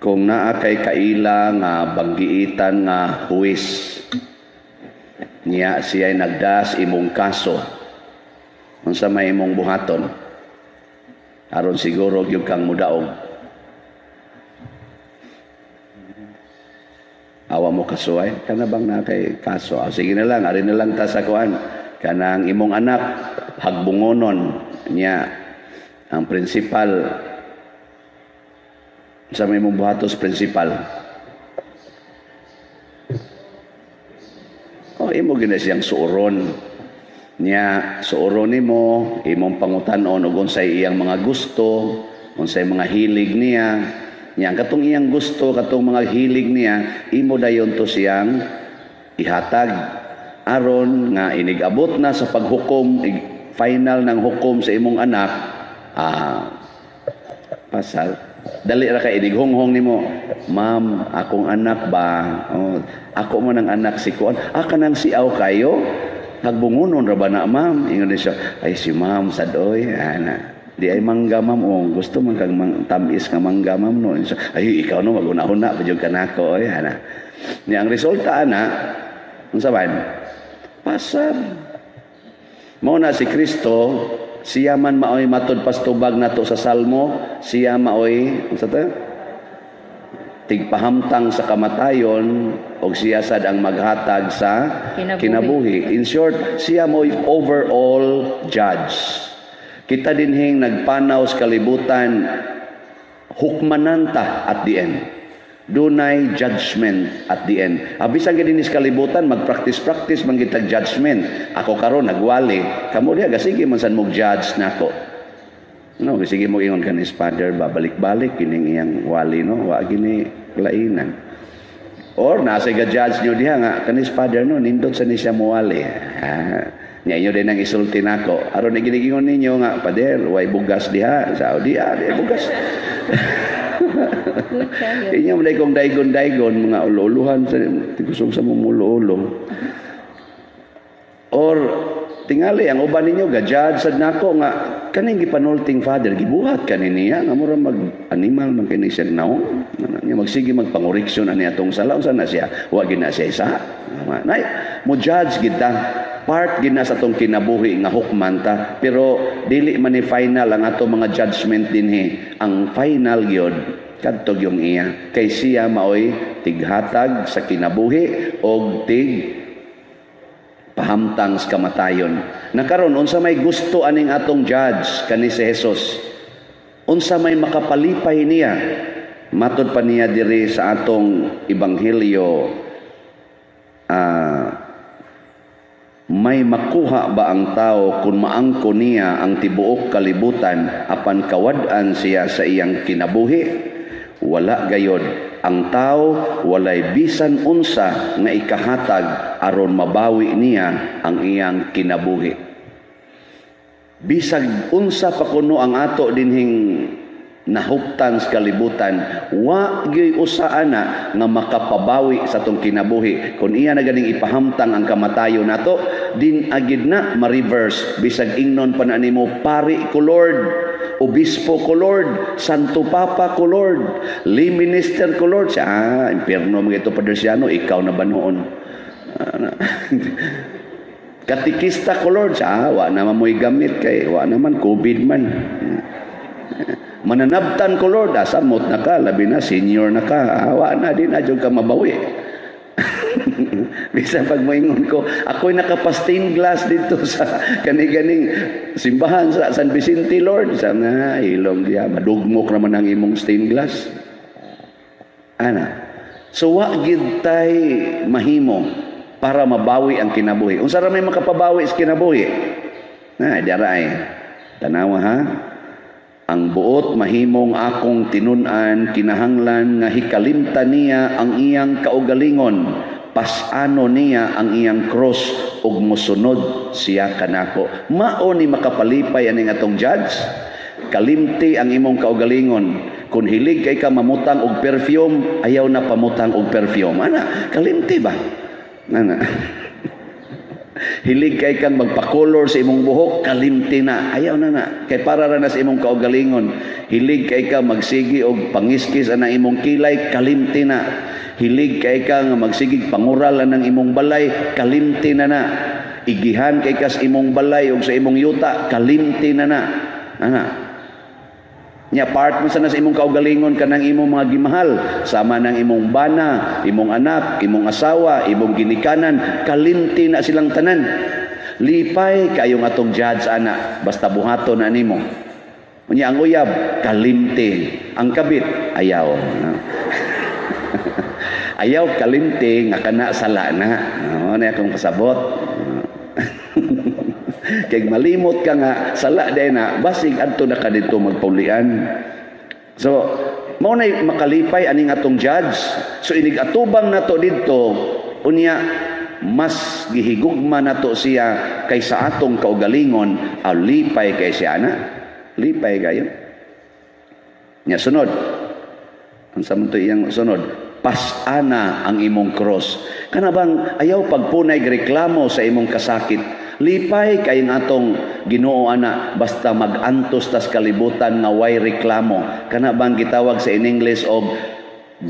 Kung naa kay kaila nga banggiitan nga huwes niya, siya'y nagdas imong kaso, unsa may imong buhaton aron siguro gyud kang mudaog? Awa mo kasuway kana bang naa kay kaso? Ah, sige na lang, ari na lang ta sa kuan, kanang imong anak hagbungonon niya ang principal. Sa may imong buhatos principal? Oh, imo gina siyang suuron niya. Suoron nimo, imong pangutan-on og unsay iyang mga gusto, unsay mga hilig niya. Niya ang katong iyang gusto, katong mga hilig niya, imo dayon to siyang ihatag aron nga inig-abot na sa paghukom, final ng hukom sa imong anak, pasal dali ra kay inighonghong nimo, "Ma'am, akong anak ba, oh, ako man ang anak si kuan, ah, kanang siaw kayo, hagbungunon ra ba na, ma'am?" Ingon ni siya, "Ay, si ma'am sad oy, ana di ay mangga, ma'am. Oh, gusto man kag tamis nga mangga, ma'am, no?" Siya, "Ay, ikaw no, maguna-una pa jud kanako oy, ana." Niya ang resulta ana, unsa man? Pasar. Mao na si Kristo, siya man maoy matud pastubag nato sa Salmo, siya maoy unsa ta? Tigpahamtang sa kamatayon og siya sad ang maghatag sa kinabuhi. Kinabuhi. In short, siya mo'y overall judge. Kita dinhing nagpanaw sa kalibutan, hukmanan ta at the end. Dunay judgment at the end. Abisan gid sa kalibutan, magpractice-practice man kitag judgment. Ako karon nagwali, kamo diha gasige man san mo judge nako. No, sige mo ingon kan is father, babalik-balik kining iyang wali, no, wa gini lainan. Or nasa ga judge nyo diha nga kanis father, no, nindot sa ni siya muwali. Ah, nya inyo din ang isulti nako. Aron ginigingon ninyo nga, "Pader, way bugas diha sa diha, di bugas." Good kayo. Inyo mo kong daygon-daygon mga ulo-uluhan sa tigusog sa mumulo-ulo. Or tingali ang uban ninyo ga judge sad nako nga kaning gipanulting father, gibuhat kani niya nga mura mag animal man kini siya naong nya, magsige magpangoreksyon ani atong sala, unsa na siya, wa gid na siya isa nay mo judge gid ta. Part gid na sa atong kinabuhi nga hukman ta, pero dili man ni final ang ato mga judgment dinhi. Ang final gyud kadto yung iya, kay siya maoy tighatag sa kinabuhi og tig pahamtang sa kamatayon. Nakaron, unsa may gusto aning atong judge kani si Jesus? Unsa may makapalipay niya? Matod pa niya diri sa atong ebanghelyo, may makuha ba ang tao kung maangko niya ang tibuok kalibutan apan kawad-an siya sa iyang kinabuhi? Wala gayod. Ang tao walay bisan unsa nga ikahatag aron mabawi niya ang iyang kinabuhi. Bisag unsa pa kuno ang ato dinhing nahuptan sa kalibutan, wa gyud usa ana nga makapabawi sa atong kinabuhi. Kung iya na ganing ipahamtang ang kamatayon nato, din agid na ma-reverse, bisag ingnon pa na nimo, "Pari ko, Lord, obispo ko, Lord, Santo Papa ko, Lord, lay minister ko, Lord." Siya, "Ah, impierno mga ito, Padre Siano, ikaw na ba noon? Ah, katikista ko, Lord." Siya, "Ah, wa naman mo'y gamit kay wa naman, COVID man. Mananabtan ko, Lord." "Asa mot na ka, labi na, senior na ka. Ah, wa na, di na jud ka mabawi." Bisan pag moingon ko, "Ako'y nakapa-stained glass dito sa kani-ganing simbahan sa San Vicente, Lord." Sa na, ilong diya, madugmok naman ang imong stained glass. Ana. So wa gid tay mahimo para mabawi ang kinabuhi. Unsa ra may makapabawi sa kinabuhi? Na, dara ay. Tanawa ha. Ang buot mahimong akong tinun-an kinahanglan nga hikalimtan niya ang iyang kaugalingon, pas-ano niya ang iyang cross ug mosunod siya kanako. Mao ni makapalipay aning atong judge. Kalimti ang imong kaugalingon. Kung hilig kay ka mamutang og perfume, ayaw na pamutang og perfume. Ana, kalimti ba? Ana. Hilig kay kang magpa-color sa imong buhok, kalimti na. Ayaw na na. Kay para ra na sa imong kaugalingon. Hilig kay ka magsigi og pangiskis anang imong kilay, kalimti na. Hilig kay ka nga magsigig pangural anang imong balay, kalimti na na. Igihan kay kas imong balay og sa imong yuta, kalimti na na. Ana. Nya part mo sana sa imong kaugalingon kanang imong mga gimahal, sama ng imong bana, imong anak, imong asawa, imong ginikanan, kalimti na silang tanan. Lipay kayong atong judge ana, basta buhaton na nimo. Unya ang uyab, kalimti. Ang kabit, ayaw. Ayaw kalimti nga kana sala na. No, na akong pasabot. Kay malimot ka nga sala day na, basig adto na ka didto magpaulian. So, mao nay makalipay aning atong judge. So inig atubang nato didto, unya mas gihigugma nato siya kaysa atong kaugalingon, aw lipay kay siya na. Lipay kayo. Nya sunod. Ang sa to iyang sunod, pas-ana ang imong cross. Kana bang ayaw pagpunay reklamo sa imong kasakit. Lipay kay atong Ginoo ana basta mag-antos tas kalibutan nga way reklamo. Kana bang gitawag sa in English og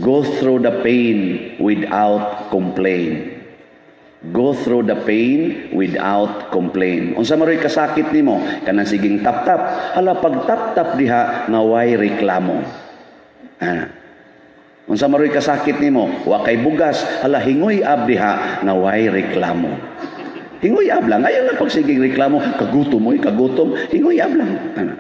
go through the pain without complain. Go through the pain without complain. Unsa man kasakit nimo? Kanang siging tap-tap. Hala, pag tap-tap diha nga way reklamo. Ah. Unsa man kasakit nimo? Wa kay bugas. Hala, hingoy ab diha nga way reklamo. Hingoy ab lang. Ayaw lang pagsiging reklamo. Kagutom oy, kagutom. Hingoy ab lang. Ano?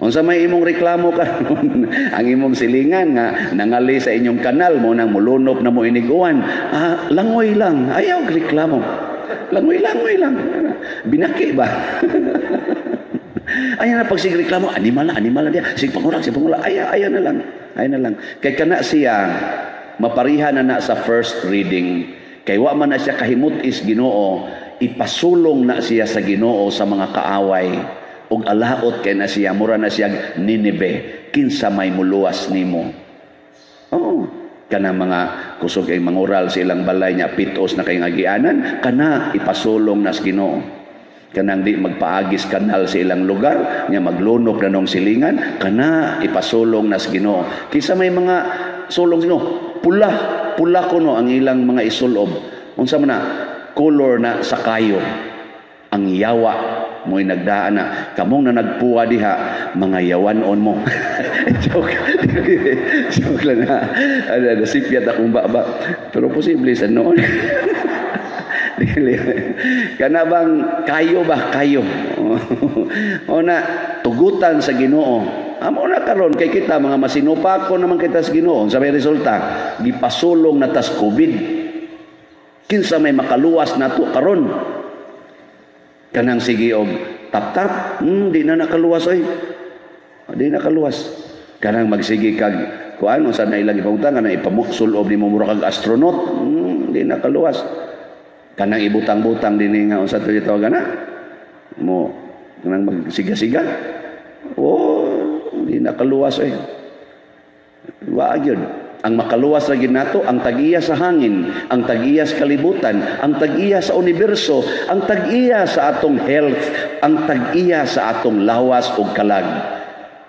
Unsa may imong reklamo karon? Ang imong silingan nga nangali sa inyong kanal mo nang mulunop na mo iniguan. Ah, langoy lang. Ayaw reklamo. Langoy-langoy lang. Binaki ba? Ayaw na pagsig reklamo, animal na, animal na diya. Sig pangurang, sig pangurang. Ayaw, ayaw na lang. Ayaw na lang. Kay kana siya, mapariha na na sa first reading. Kay wa man na siya kahimut is Ginoo, ipasulong na siya sa Ginoo sa mga kaaway. Ug alaot kay na siya, mura na siya Nineve, kinsa may muluwas nimo. Oo. Kana mga kusog ay mangural sa ilang balay niya, pitos na kay agianan, kana ipasulong na sa Ginoo. Kanang di magpaagis kanal sa ilang lugar, nya maglunop na nung silingan, kana ipasulong na sa Ginoo. Kisa may mga sulong sa Ginoo, pula, pula kuno ang ilang mga isulob. Unsa man na color na sa kayo. Ang yawa mo'y nagdaan na. Kamong na nagpuwa diha, mga yawanon mo. Joke. Joke lang na. Ano, nasipyat akong baba. Pero posible sa noon. Dili. Kana bang kayo ba? Kayo. O na, tugutan sa Ginoo. Amo na karon kay kita mga masinupako naman kita sa Ginoo. Sa may resulta, gipasulong na tas COVID. Kinsa may makaluwas nato karon? Kanang sige og tap-tap, di na nakaluwas oy. Di nakaluwas. Kanang magsige kag kuan unsa na ilang ipangutang, kanang ipamusulob nimo mura kag astronaut, di nakaluwas. Kanang ibutang-butang dinhi nga unsa to gitawag na? Mo kanang magsiga-siga. Oh, di nakaluwas oy. Wa gyud. Ang makaluwas ra gyud nato ang tag-iya sa hangin, ang tag-iya sa kalibutan, ang tag-iya sa universo, ang tag-iya sa atong health, ang tag-iya sa atong lawas ug kalag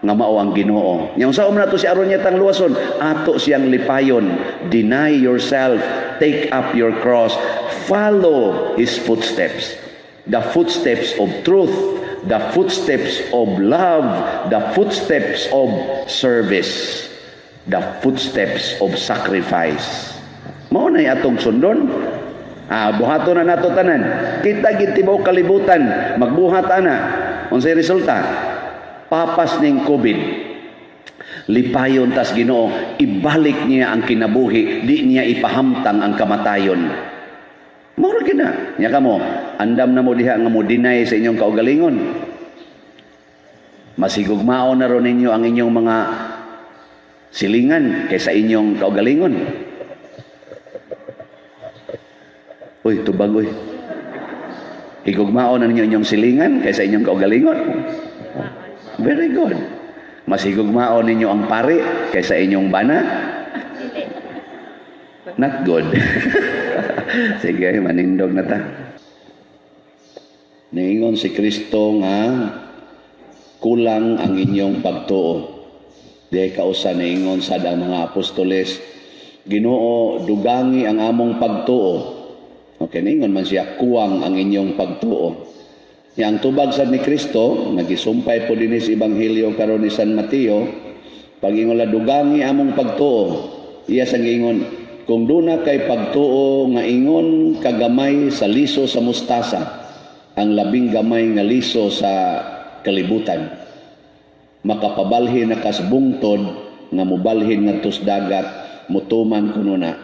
nga mao ang Ginoo. Nya unsa man nato si aron niya tang luwason, ato siyang lipayon. Deny yourself, take up your cross, follow his footsteps. The footsteps of truth, the footsteps of love, the footsteps of service, the footsteps of sacrifice. Mao na atong sundon. Ah, buhaton na nato tanan. Kita gid tibuok kalibutan, magbuhat ana. Unsay resulta? Papas ning COVID. Lipayon tas Ginoo, ibalik niya ang kinabuhi, di niya ipahamtang ang kamatayon. Mao ra gyud na. Nya kamo, andam na mo diha nga mo deny sa inyong kaugalingon. Masigugmaon na ron ninyo ang inyong mga silingan kaysa inyong kaugalingon. Uy, tubag uy. Higugmaon na ninyo inyong silingan kaysa inyong kaugalingon. Very good. Mas higugmaon ninyo ang pari kaysa inyong bana? Not good. Sige, manindog na ta. Niingon si Kristo nga kulang ang inyong pagtuo. Di kausa niingon sad ang mga apostoles, "Ginoo, dugangi ang among pagtuo." Okay, niingon man siya, "Kuwang ang inyong pagtuo." Nya ang tubag sad ni Kristo, nagisumpay po dinhi sa Ebanghelyo karon ni San Mateo, pag ingon la, "Dugangi among pagtuo," iya sang ingon, "Kung duna kay pagtuo nga ingon kagamay sa liso sa mustasa," ang labing gamay nga liso sa kalibutan, "makapabalhin na kas bungtod nga mubalhin ngadto sa dagat, mutuman kuno na."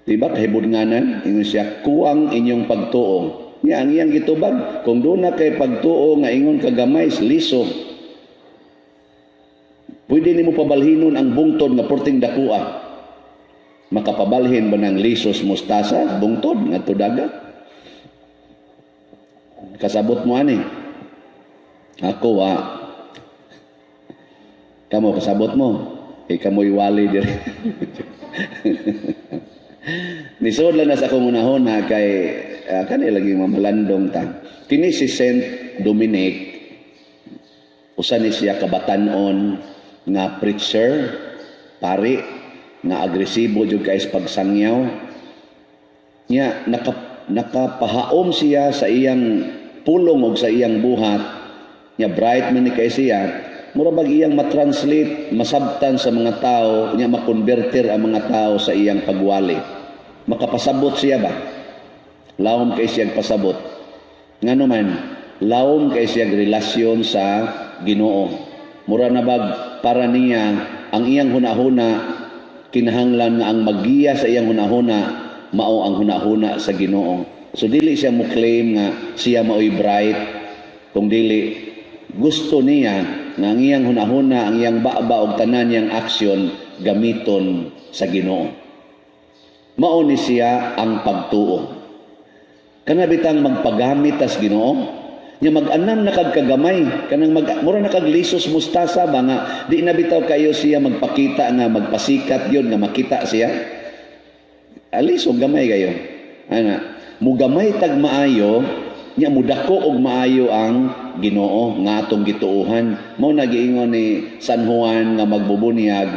Di ba kahibudnganan? Ingon siya, "Kuwang inyong pagtuo." Nya ang iyang gitubag, kung duna kay pagtuo nga ingon kagamay sa liso, pwede nimo pabalhinon ang bungtod nga porting dakua. Makapabalhin ba ng lisos mustasa, bungtod ngadto dagat? Kasabot mo ani? Ako wa. Kamo, kasabot mo? Eh, kamoy wali diri. Nisod lang na sa akong unahon ha, kay kani lagi mamalandong ta. Kini si Saint Dominic, usa ni siya kabatan-on nga preacher, pari, nga agresibo jud kay sa pagsangyaw. Nya nakapahaom siya sa iyang pulong og sa iyang buhat. Nya bright man ni kay siya. Mura bag iyang matranslate, masabtan sa mga tao, nya makonverter ang mga tao sa iyang pagwali. Makapasabot siya ba? Lawom kay siya pasabot. Ngano man, lawom kay siya relasyon sa Ginoo. Mura na bag para niya ang iyang hunahuna, kinahanglan nga ang magiya sa iyang hunahuna mao ang hunahuna sa Ginoo. So dili siya mo claim nga siya maoy bright, kung dili gusto niya nga ang iyang hunahuna, ang iyang baba og tanan niyang aksyon gamiton sa Ginoo. Mao ni siya ang pagtuo. Kana bitang magpagamit tas Ginoo, nya mag-anam na kag kagamay, kanang mag mura na kag lisos mustasa ba nga di na bitaw kayo siya magpakita nga magpasikat yun nga makita siya. Aliso gamay kayo. Ana, mugamay tag maayo, nya mudako og maayo ang Ginoo nga atong gituohan. Mao na giingon ni San Juan nga magbubunyag,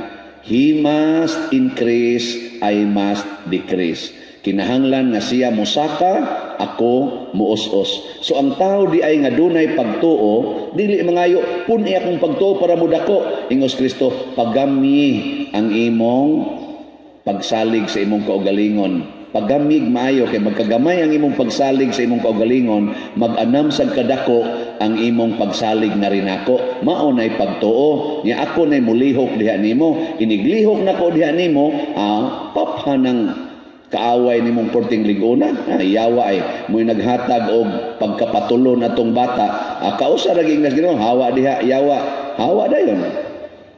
"He must increase, I must decrease." Kinahanglan nga siya musaka, ako muus-os. So ang tao di ay nga dunay pagtuo, dili mangayo, "Pun-i akong pagtuo para mudako." Ingos Kristo, "Pagamyi ang imong pagsalig sa imong kaugalingon. Pagamig maayo kay magkagamay ang imong pagsalig sa imong kaugalingon, mag-anam sa kadako ang imong pagsalig na rinako." Mao nay pagtuo. Nya ako nay mulihok diha nimo. Iniglihok nako diha nimo, papha ng kaaway nimong porting liguna, yawa ay mo'y naghatag og pagkapatulon atong bata. Kausa ra giingnas Ginoo, "Hawa diha, yawa, hawa dayon."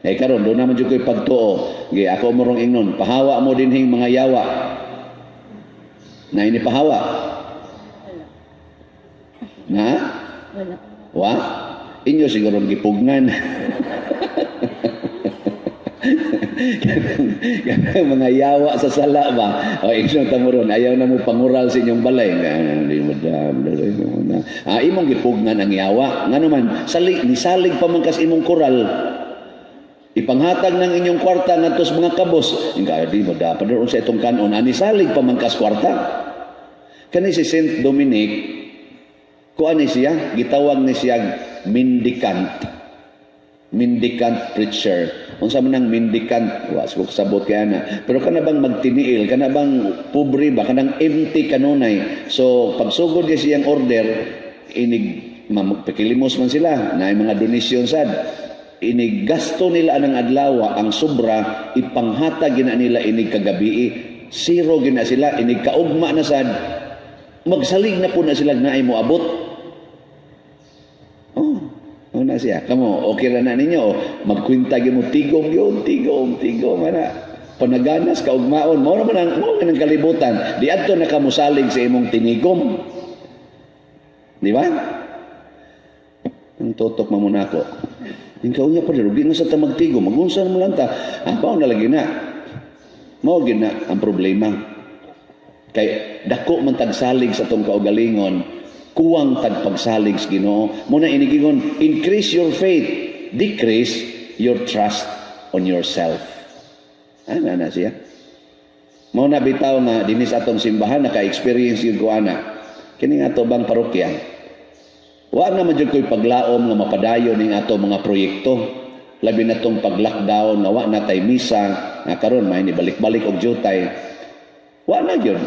Eh karon do naman jud ko'y pagtuo. Gi ako morong ingnon, "Pahawa mo dinhing mga yawa." Na ini pahawa? Na? Wala. Wa? Inyo siguro gipugnan. Kanang mga yawa sa sala ba? O inyo ta mo ron, ayaw na mo pangural sa inyong balay. Nga, di mo da, na. Imong gipugnan ang yawa. Ngano man, salig, nisalig pa man kas imong kural. Ipanghatag ng inyong kwarta ngadto sa mga kabos. Inga di mo dapat doon sa itong kanon. Ani salig pa man kas kwarta. Kani si Saint Dominic, kuan ni siya, gitawag ni siya mendicant. Mendicant preacher. Unsa man ang mendicant? Wa ko kasabot kaya na. Pero kana bang magtiniil, kana bang pobre ba, kanang empty kanunay. So pagsugod niya siyang order, inig magpakilimos man sila, na mga donasyon sad. Inig gasto nila ang adlaw, ang sobra ipanghatag gina nila inig kagabii. Zero gina sila inig kaugma na sad. Magsalig na po na sila naay mo abot. Oh, na siya. Kamo, okay ra na ninyo. Magkwinta gyud mo tigom yun, tigom, tigom ana. Panaganas kaugmaon. Mao naman ang kalibutan. Di adto na kamusalig sa imong tinigom. Di ba? Ang tutok mo muna ako. Ikaw niya pa rin, di na sa ta magtigom, magunsa na mo lang ta. Mao na lagi na. Mao gid na ang problema. Kay dako man tagsalig sa tong kaugalingon. Kuwang tag pagsalig sa Ginoo. Mao na inigingon, increase your faith, decrease your trust on yourself. Ana na siya. Mao na bitaw nga dinis atong simbahan naka-experience gyud ko ana. Kini nga ato bang parokya. Wa na man jud ko'y paglaom nga mapadayon ning ato mga proyekto. Labi na tong pag-lockdown nga wa na tay misa nga karon may ni balik-balik og jutay. Wa na gyud.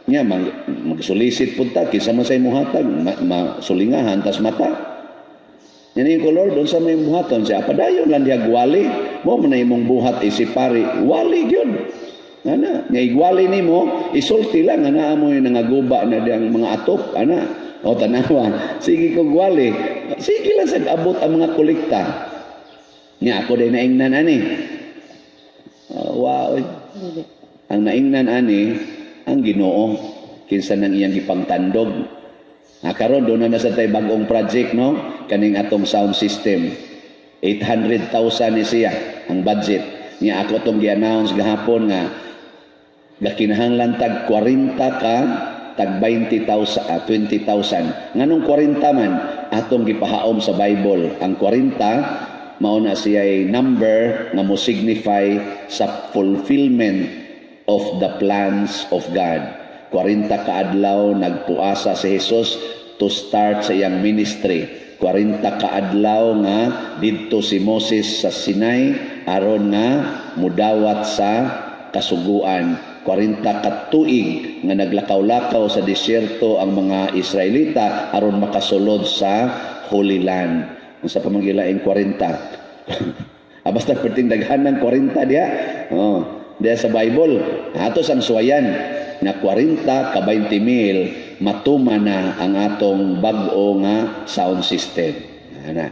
Nya mag-solicit pud ta kinsa man say muhatag masulingahan tas mata. Yan yung ko, "Lord, unsa may buhaton?" Siya, "Padayon lang diha wali. Mo man na imong buhat isip pari. Wali gyud." Ana, nga igwali nimo, isulti lang nga naa mo yung nangaguba na diyang mga atop, ana. O tanawa, sige ko gwali. Sige lang sa abot ang mga kolekta. Nya ako day naingnan ani. Wow. Ang naingnan ani ang Ginoo kinsa nang iyang gipangtandog. Ah, karon doon na sa tay bagong project, no, kaning atong sound system. 800,000 ni siya ang budget. Nya ako tong gi-announce gahapon nga gakinahanglan tag 40 ka tag 20,000, ah, 20,000. Nganong 40 man? Atong gipahaom sa Bible ang 40, mao na siya ay number nga mo signify sa fulfillment of the plans of God. 40 kaadlaw nagpuasa si Jesus to start sa iyang ministry. 40 kaadlaw nga didto si Moses sa Sinai aron nga mudawat sa kasuguan. 40 ka tuig nga naglakaw-lakaw sa disyerto ang mga Israelita aron makasulod sa Holy Land. Unsa pa man gilaing 40? Ah, basta perting daghan ng 40 diha. Oh, diha sa Bible. Ato sang suwayan nga 40 ka 20 mil matuma na ang atong bag-o nga sound system. Ana.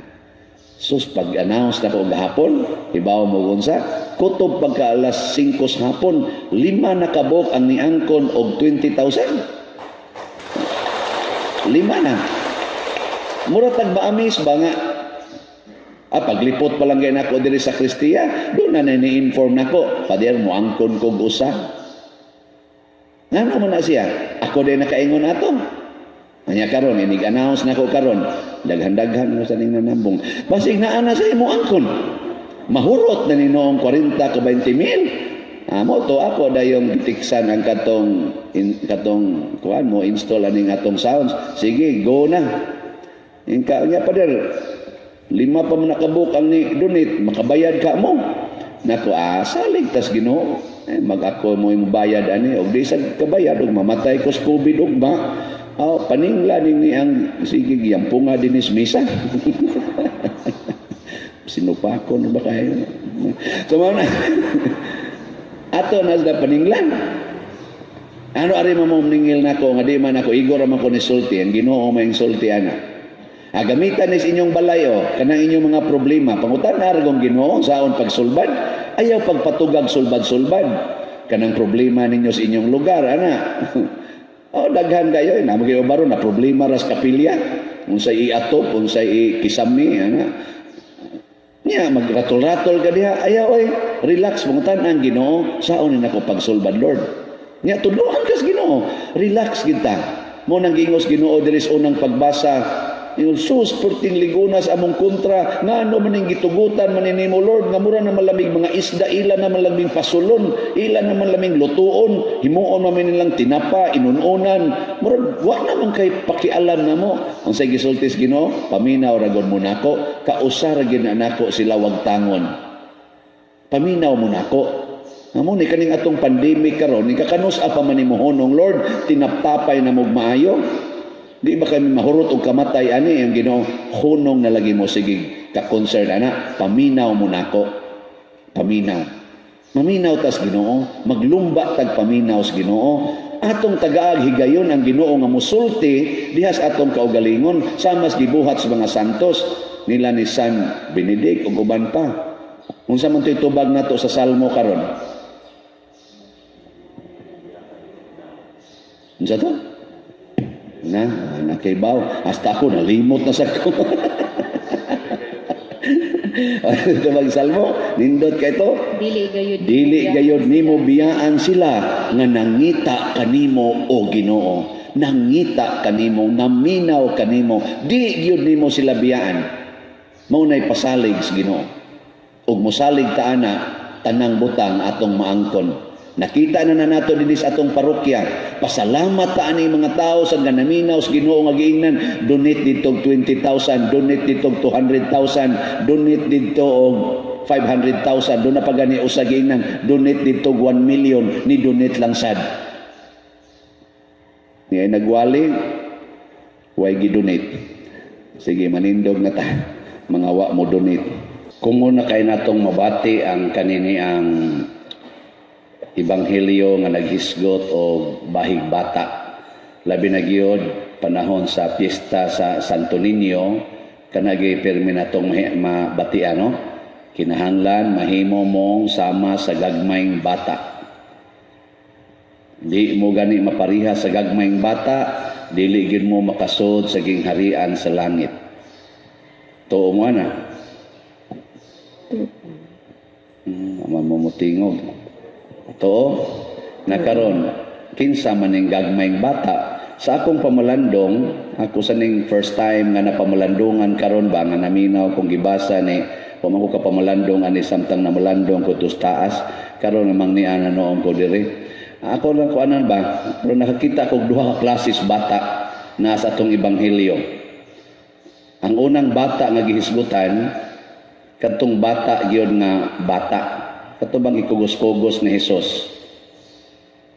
Sus, pag-announce na ko gahapon, ibaw mo unsa, kutob pagka alas 5 sa hapon, lima na kabok ang niangkon og 20,000. Lima na. Mura tag ma-amaze ba nga paglipot pa lang gay nako diri sa Kristiya, doon na ni-inform nako, "Father, mo angkon kog usa." Ngano man na siya? Ako din nakaingon ato. Anya karon inig-announce nako karon, daghan-daghan mo sa ning nanambong. Basig naa na sa imo angkon. Mahurot na ni noong 40 ka 20 mil. Ah, mo to ako dayong gitiksan ang katong kuan mo install aning atong sounds. Sige, go na. Ingka niya, "Pader, lima pa man nakabuk ang ni donate, makabayad ka mo." Nako, ah, salig tas Ginoo. Eh, mag ako mo yung bayad ani og di sad kabayad og mamatay ko sa COVID ugma. Oh, paningla ni ang sige gyampunga dinis misa. Sinupako na ba kayo? So, mao na. Ato na sa paninglan. Ano ari mo ningil nako nga di man ako igor man ko ni sulti, ang Ginoo may sulti ana. Ah, gamitan ni inyong balay o kanang inyong mga problema. Pangutan na gong Ginoo saon pagsulbad. Ayaw pagpatugag sulbad-sulbad. Kanang problema ninyo sa inyong lugar ana. Oh, daghan kayo na magay baro na problema ras kapilya. Unsay iatop, unsay ikisami ana. Nya magratol-ratol ka diha, ayaw oy, relax, pangutan ang Ginoo saon ni nako pagsulbad, Lord. Nya tudloan kas Ginoo, relax kita. Mo nang gingos Ginoo diri sa unang pagbasa, yung sus, perting ligunas among kontra, ngano man ning gitugutan man nimo, Lord, nga mura na malamig mga isda, ila na malamig pasulon, ila na malamig lutuon, himuon man nilang tinapa, inununan, murag wa naman kay pakialam namo. Unsay gisulti sa Ginoo? "Paminaw ra gud mo nako, kausa ra gyud na nako sila wagtangon. Paminaw mo nako." Amo ni kaning atong pandemic karon, ni kakanus pa man nimo honong, "Lord, tinaptapay na mog maayo. Di ba kami mahurot og kamatay ani?" Ang Ginoo, "Hunong na lagi mo, sige ka concern ana, paminaw mo nako." Paminaw. Maminaw tas Ginoo, maglumba tag paminaw sa Ginoo. Atong tagaag higayon ang Ginoo nga musulti diha sa atong kaugalingon sama gibuhat sa mga santos nila ni San Benedict ug uban pa. Unsa man to'y tubag nato sa Salmo karon? Unsa to? Na, nakaibaw. Hasta ako, nalimot na sa ko. Ito bang salmo? Nindot kay to? Dili gayud Dili gayod nimo biyaan sila nga nangita kanimo, o Ginoo. Nangita kanimo, naminaw kanimo, di gyud nimo sila biyaan. Mao nay pasalig sa Ginoo. Ug mosalig ta ana, tanang butang atong maangkon. Nakita na na nato dinhi sa atong parokya. Pasalamat ta ani mga tao sa naminaw sa Ginoo nga giingnan, donate didto 20,000, donate didto 200,000, donate didto og 500,000, duna pa gani usa giingnan, donate didto 1 million, ni donate lang sad. Ni ay nagwali, way gi-donate. Sige, manindog na ta. Mga wa mo donate. Kung una kay natong mabati ang kanini ang ebanghelyo nga naghisgot og bahig bata. Labi na gyud panahon sa piyesta sa Santo Niño, kanagi pirmi natong mabatian, no? Kinahanglan mahimo mong sama sa gagmayng bata. Di mo gani mapariha sa gagmayng bata, dili gyud mo makasud sa gingharian sa langit. Tuo mo ana? Ama mo motingog. Tuo, nakaron kinsa man ning gagmayng bata? Sa akong pamalandong, ako sa ning first time nga napamalandungan karon ba nga naminaw kong gibasa ni, wa man ko kapamalandong ani samtang namalandong ko tus taas. Karon namang ni ana noong ko diri. Ako lang ko anan ba, pero nakakita ko duha ka klases bata na sa atong ebanghelyo. Ang unang bata nga gihisgutan, kadtong bata gyud nga bata. Kato bang ikugos-kugos ni Hesus.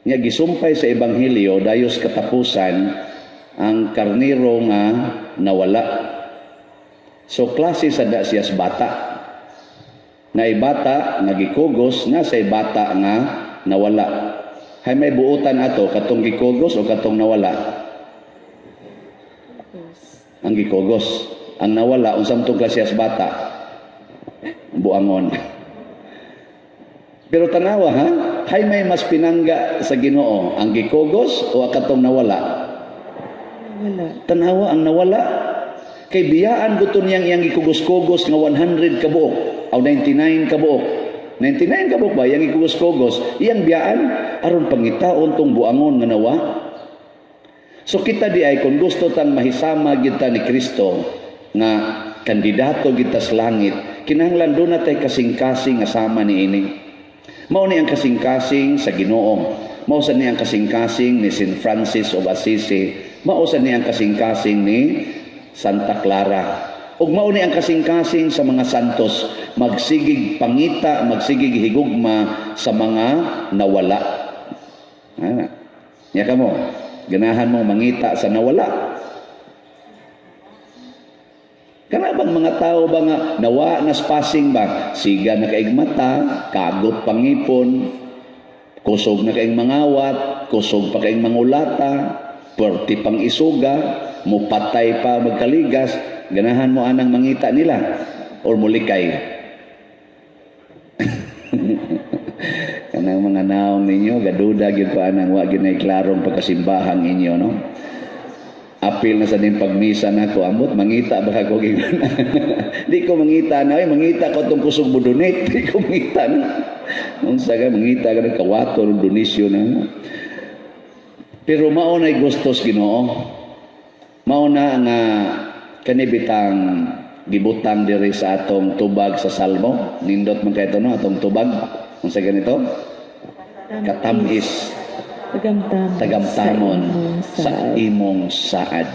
Nga gisumpay sa ebanghelyo dayos katapusan ang karniro nga nawala. So klase sa da siya sa bata. Na bata nga gikugos, na say bata nga nawala. Hay may buutan ato, katong gikugos o katong nawala? Ang gikugos. Ang nawala, unsang tong klase sa bata? Buangon. Pero tanawa ha, hay may mas pinangga sa Ginoo, ang gikugos o katong nawala? Wala. Tanawa ang nawala. Kay biyaan gusto niyang iyang gikugos-kugos nga 100 ka buok o 99 ka buok. 99 ka buok ba iyang gikugos-kugos, iyang biyaan aron pangitaon tong buangon nga nawa. So kita di ay kung gusto tang mahisama kita ni Kristo nga kandidato kita sa langit, kinahanglan duna tay kasing-kasing nga sama ni ini. Mao ni ang kasing-kasing sa Ginoo. Mao sa ni ang kasing-kasing ni St. Francis of Assisi. Mao sa ni ang kasing-kasing ni Santa Clara. Ug mao ni ang kasing-kasing sa mga santos, magsigig pangita, magsigig higugma sa mga nawala. Ana. Nya kamo, ganahan mo mangita sa nawala? Kana bang mga tao ba nga nawa na spasing ba? Siga na kaig mata, kagot pangipon, kusog na kaig mangawat, kusog pa kaig mangulata, puwerte pang isuga, mupatay pa magkaligas, ganahan mo anang mangita nila or mulikay? Kanang mga naong ninyo, gaduda gyud pa anang wa gyud nay klarong pagkasimbahang inyo, no? Apil na sa ning pagmisa nako, ambot mangita ba ko gigon. Di ko mangita na, ay mangita ko tong kusog mo donate, di ko mangita na. Unsa ka mangita ka ng kawato ng donisyon na. Pero mao nay gustos Ginoo. Mao na nga kanibitang gibutang diri sa atong tubag sa Salmo. Nindot man kay no atong tubag. Unsa ganito? Katamis Tagamtam. Tagamtamon sa imong saad.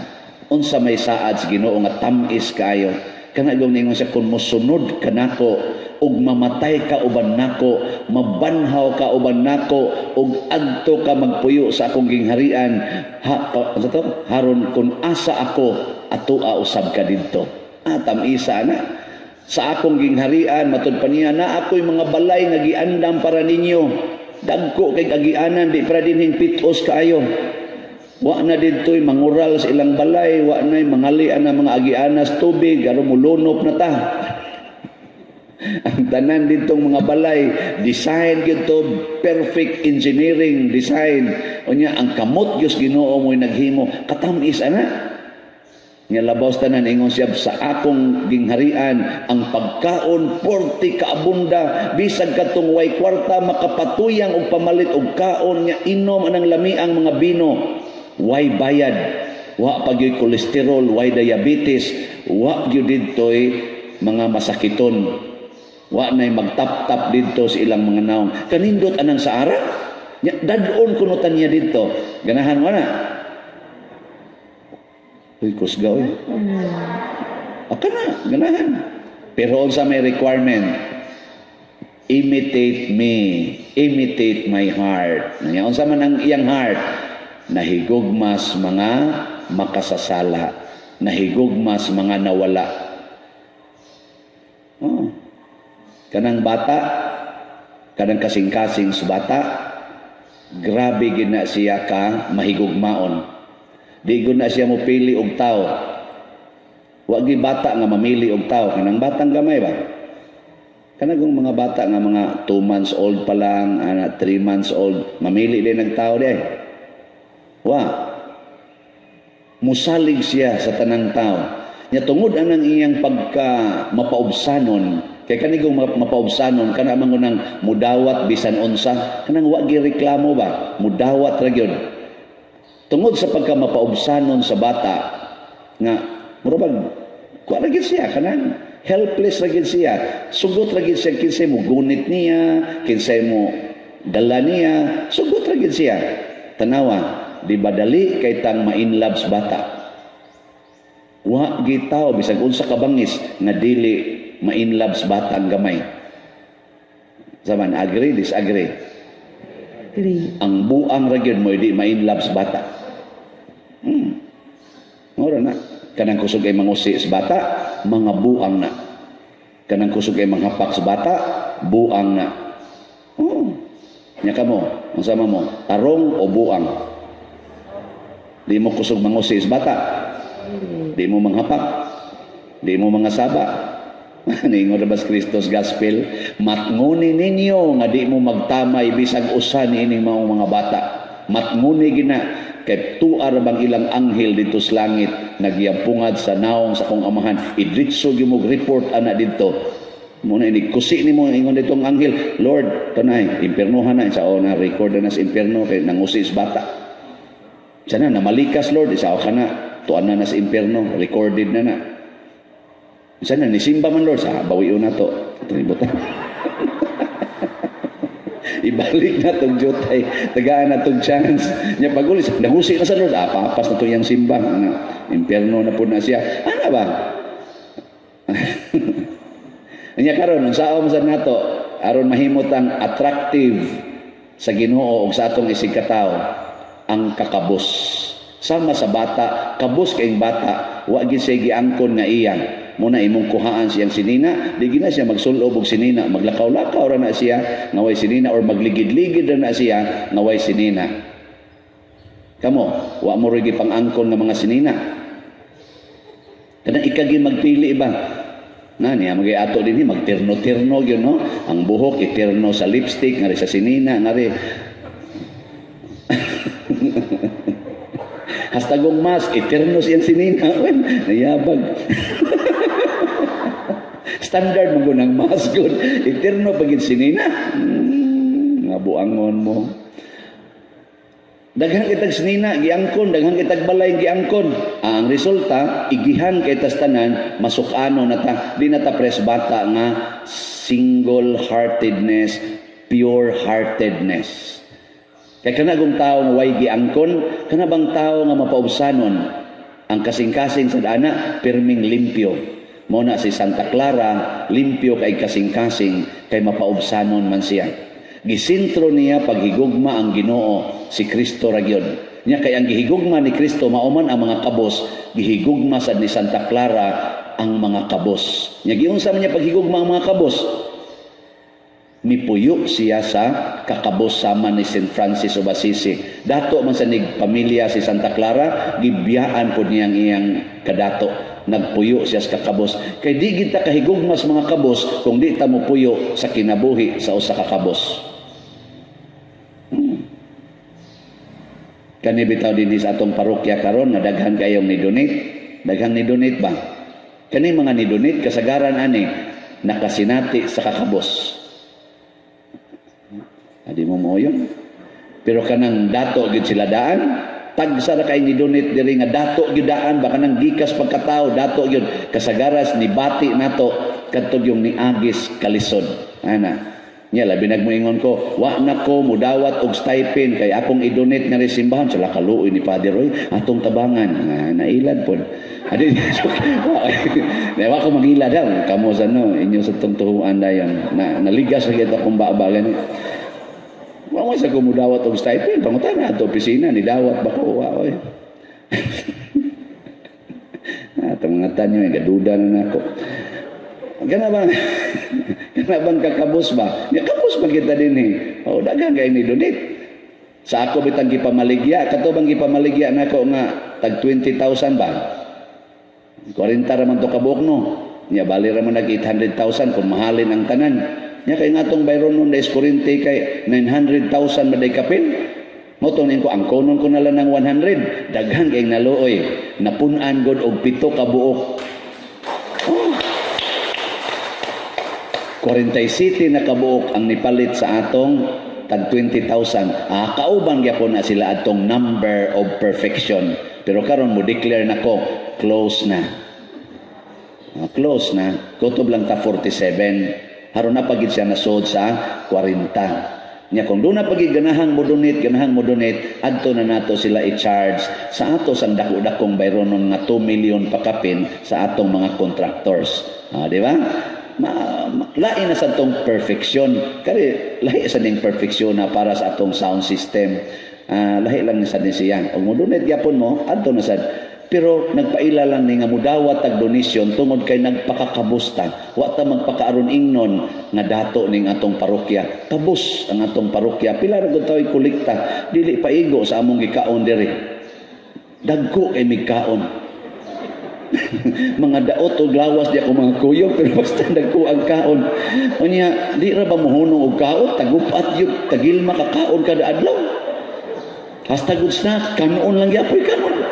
Unsa may saad sa Ginoo nga tam-is kaayo? Kana gong ningon siya, kung mosunod ka nako ug mamatay ka uban nako, mabanhaw ka uban nako ug adto ka magpuyo sa akong gingharian, ha, pa, ano to? Haron kung asa ako, atoa usab ka didto. Ah, tam-isa na. Sa akong gingharian, matud pa niya na ako'y mga balay nga giandam para ninyo. Dagko kay agianan, di para dinhing pitos kaayo. Wa na didto'y mangural sa ilang balay, wa na'y mangalian na mga agianas tubig, aron mulunop na ta. Ang tanan ditong mga balay, design gyud to, perfect engineering design. Unya ang kamot Dios Ginoo mo'y naghimo, katamis ana. Nga labaw tanan, ingon siya, sa akong gingharian ang pagkaon porti kaabunda, bisag katong way kwarta makapatuyang og pamalit og kaon nga inom anang lamiang mga bino. Way bayad, wa pa gyud kolesterol, way diabetes, wa gyud didtoy mga masakiton. Wa nay magtap-tap didto sa ilang mga naong. Kanindot anang sa ara. Nya dad-on kuno ta niya didto. Ganahan mo na? Uy, kusga oy. Aka na, ganahan. Pero unsa may requirement? Imitate me, imitate my heart. Nya unsa man ang iyang heart? Nahigugmas mga makasasala, nahigugmas mga nawala. Oh. Kanang bata, kanang kasing-kasing sa bata, grabe gid na siya ka mahigugmaon. Di gud na siya mo pili og tao. Wa gi bata nga mamili og tao, kanang batang gamay ba? Kanang mga bata nga mga 2 months old pa lang, ana 3 months old, mamili din ng tao di. Wa. Musalig siya sa tanang tao. Nya tungod anang iyang pagka mapaubsanon, kay kanigong mapaubsanon kana man nang mudawat bisan unsa, kanang wa gi reklamo ba, mudawat ra gyud. Tungod sa pagka mapaubsanon sa bata nga mura bag kuha ra gyud siya, kanang helpless ra gyud siya, sugot ra gyud siya kinsay mo gunit niya, kinsay mo dala niya, sugot ra gyud siya. Tanawa, di ba dali kay tang ma-inlove sa bata? Wa gi tao bisag unsa ka bangis nga dili ma-inlove sa bata ang gamay. Zaman, agree, disagree? Agree. Ang buang ra gyud mo di ma-inlove sa bata. Mura na. Kanang kusog ay mangusi sa bata, mga buang na. Kanang kusog ay manghapak sa bata, buang na. Oh. Nya kamo, unsa man mo? Tarong o buang? Di mo kusog mangusi sa bata. Di mo manghapak. Di mo mga saba. Ningon ra ba sa Kristo's Gospel, "Matnguni ninyo nga di mo magtamay bisag usa niining maong mga bata. Matnguni gina kay tuar bang ilang anghel didto sa langit nagyampungad sa naong sa akong Amahan." Idritso gyud mo report ana didto. Mo na ini kusi nimo, ingon dito ang anghel, "Lord, tanay impiernohan na sa na record na sa impierno kay nangusi sa bata." Sana namalikas, Lord, isa ka na tuan na na sa impierno, recorded na na. Sana nisimba man, Lord, sa bawion na to. Ito ibalik na tong jutay, tagaan na tong chance nya. Pagulis nangusi na sa Lord, ah, papas na to yang simba. Ana, impierno na po na siya ana ba. Nya karon, unsaon sa nato aron mahimot ang attractive sa Ginoo ug sa atong isig katawo ang kakabos sama sa bata? Kabos kayong bata, wa gid siya giangkon nga iya muna imong kuhaan siyang sinina, di gina siya magsulob og sinina, maglakaw-lakaw ra na siya nga way sinina or magligid-ligid ra na siya nga way sinina. Kamo, wa mo rin pang-angkon nga mga sinina. Kanang ikagi magpili ba na niya magay ato din magterno-terno gyud, no? Ang buhok iterno sa lipstick, ngari sa sinina, ngari hastagong mask iterno siyang sinina. Wen, nayabag standard mo ng mask gud, iterno pagid sinina. Nga buangon mo. Daghan kitag sinina giangkon, daghan kitag balay giangkon. Ah, ang resulta, igihan kay tas tanan, masuk-ano na ta, di na ta pres bata nga single-heartedness, pure-heartedness. Kay kana kung tao nga way giangkon, kana bang tao nga mapaubsanon, ang kasing-kasing sa dana pirming limpyo. Mo na si Santa Clara, limpyo kay kasing-kasing kay mapaubsanon man siya. Gisintro niya paghigugma ang Ginoo, si Kristo ra gyud. Nya kay ang gihigugma ni Kristo mao man ang mga kabos, gihigugma sad ni Santa Clara ang mga kabos. Nya giunsa man niya paghigugma ang mga kabos? Mipuyo siya sa kakabos sama ni St. Francis of Assisi. Dato man sa nig pamilya si Santa Clara, gibiyaan po niyang iyang kadato. Nagpuyo siya sa kakabos. Kay di gid ta kahigugma sa mga kabos kung di ta mopuyo sa kinabuhi sa usa ka kabos. Kani bitaw dinhi sa atong parokya karon nga daghan kayong ni-donate. Daghang ni-donate ba? Kani mga ni-donate kasagaran ani nakasinati sa kakabos. Adi mo mo yun. Pero kanang dato gid sila daan. Tagsa ra kay ni donate diri nga dato gyud daan ba, kanang gikas pagkatao dato gyud kasagaras ni bati nato kadto yung niagis kalisod ana nya. Labi nagmoingon ko, "Wa na ko mudawat og stipend kay akong i-donate nga simbahan." Sila kaluoy ni Father oy, atong tabangan nga nailad pod. Adi, wa ko magilad ha. Kamo sa no inyo sa tong tuhuan dayon na naligas ra kita akong baba gani. Wa mo sa ko mudawat og stipend. Pangutana ato opisina, ni dawat ba ko? Wa oy. Ah, mga tanyo, gaduda na nako. Kana bang kakabos ba? Ya, kabos ba kita din eh. Oh, daghang kay ni donate. Sa ako bitang gipamaligya, kato bang gipamaligya nako nga tag 20,000 ba? 40 ra man to kabuok, no. Nya bali ra man nag 800,000 kung mahalin ang tanan. Nya kay nga atong bayron nun dais kuryente kay 900,000 maday kapin. Mo to ko ang konon ko na lang ng 100. Daghan kay naluoy. Napun-an god og 7 ka buok. Oh. 47 na kabuok ang nipalit sa atong tag 20,000. Ah, kauban gyapon na sila atong number of perfection. Pero karon mo declare nako, close na. Ah, close na. Kutob lang ta 47. Haron na pagid siya nasod sa 40. Nya kung doon na pagid ganahang mo donate, adto na nato sila i-charge sa ato sang dako-dakong bayronon nga 2 million pakapin sa atong mga contractors. Ah, di ba? Lain na sa atong perfection. Kari lahi sa ning perfection na para sa atong sound system. Ah, lahi lang ni sa din siya. Ug mo donate gyapon mo, adto na sad. Pero nagpaila lang ni nga mudawat tag donation tungod kay nagpakakabusta. Wa ta magpakaaron ingnon nga dato ning atong parokya. Kabus ang atong parokya. Pila ra gud tao'y kolekta. Dili paigo sa among gikaon diri. Dagko kay migkaon. Mga daot og lawas di ako mga kuyog, pero basta dagko ang kaon. Unya di ra ba mohunong og kaon, tagupat yun, tagilma ka kaon kada adlaw. Hasta good snack, kanon lang gyapoy kanon.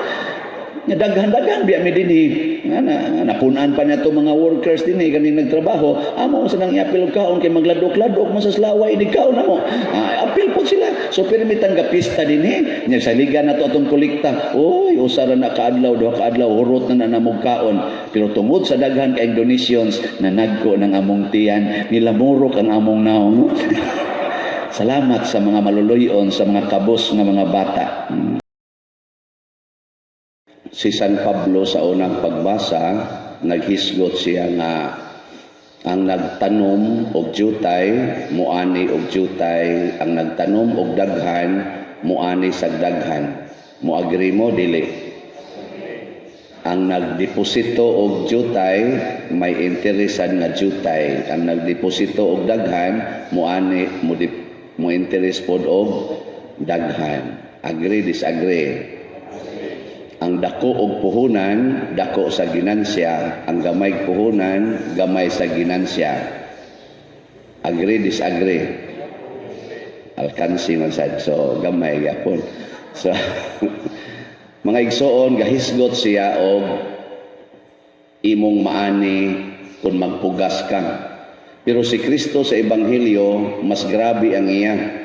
Nga daghan-daghan biya mi dinhi. Nga na napunan pa niya to mga workers dinhi kaning nagtrabaho. Amo sa nang iapil og kaon kay magladok-ladok man sa laway ni kaon amo. Ah, apil po sila. So pirmitan ga pista dinhi. Nya saligan na to atong kolekta. Oy, usa ra na kaadlaw, duha kaadlaw, hurot na na namog kaon. Pero tungod sa daghan kay donations na nagko ng among tiyan, nilamurok ang among naong. Salamat sa mga maluluyon, sa mga kabos nga mga bata. Si San Pablo sa unang pagbasa, naghisgot siya nga ang nagtanom og jutay, muani og jutay, ang nagtanom og daghan, muani sa daghan. Moagree mo, dili? Ang nagdeposito og jutay, may interesan nga jutay. Ang nagdeposito og daghan, muani mo, mo interest pod og daghan. Agree, disagree? Ang dako og puhunan, dako sa ginansya. Ang gamay puhunan, gamay sa ginansya. Agree, disagree? Alkansi man sad, so gamay gyapon. So mga igsoon, gahisgot siya og imong maani kung magpugas ka. Pero si Kristo sa Ebanghelyo, mas grabe ang iya.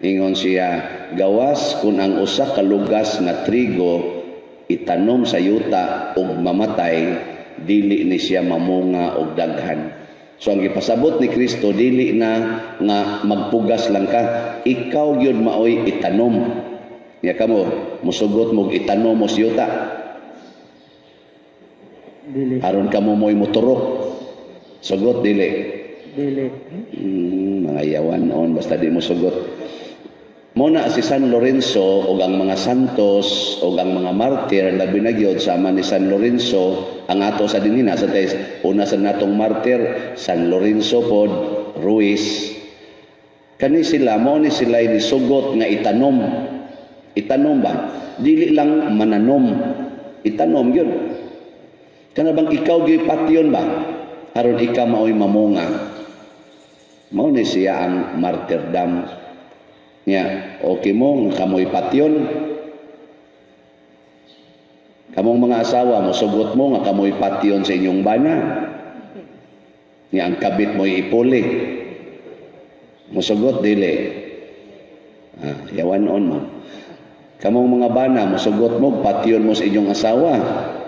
Ingon siya, gawas kung ang usa ka lugas nga trigo itanom sa yuta ug mamatay, dili ni siya mamunga og daghan. So ang gipasabot ni Kristo, dili na nga magpugas lang ka, ikaw gyud maoy itanom. Nya kamo, musugot mo itanom mo sa yuta? Dili. Aron kamo mo'y moturok. Sugot, dili? Dili. Mga yawan on basta di mo sugot. Muna si San Lorenzo o ang mga santos o ang mga martir, labi na gyud sama ni San Lorenzo ang ato sa dinhi sa tes una sa natong martir, San Lorenzo pod Ruiz. Kani sila, mo ni sila ni sugot nga itanom, itanom ba, dili lang mananom, itanom gyud. Kana bang ikaw gyud patyon ba aron ikaw maoy mamunga. Mao ni siya ang martyrdom niya. Okay mo nga kamoy patyon? Kamong mga asawa, mosugot mo nga kamoy patyon sa inyong bana? Nga ang kabit mo'y ipuli. Musugot, dili? Ah, yawan on mo. Kamong mga bana, musugot mo, patyon mo sa inyong asawa.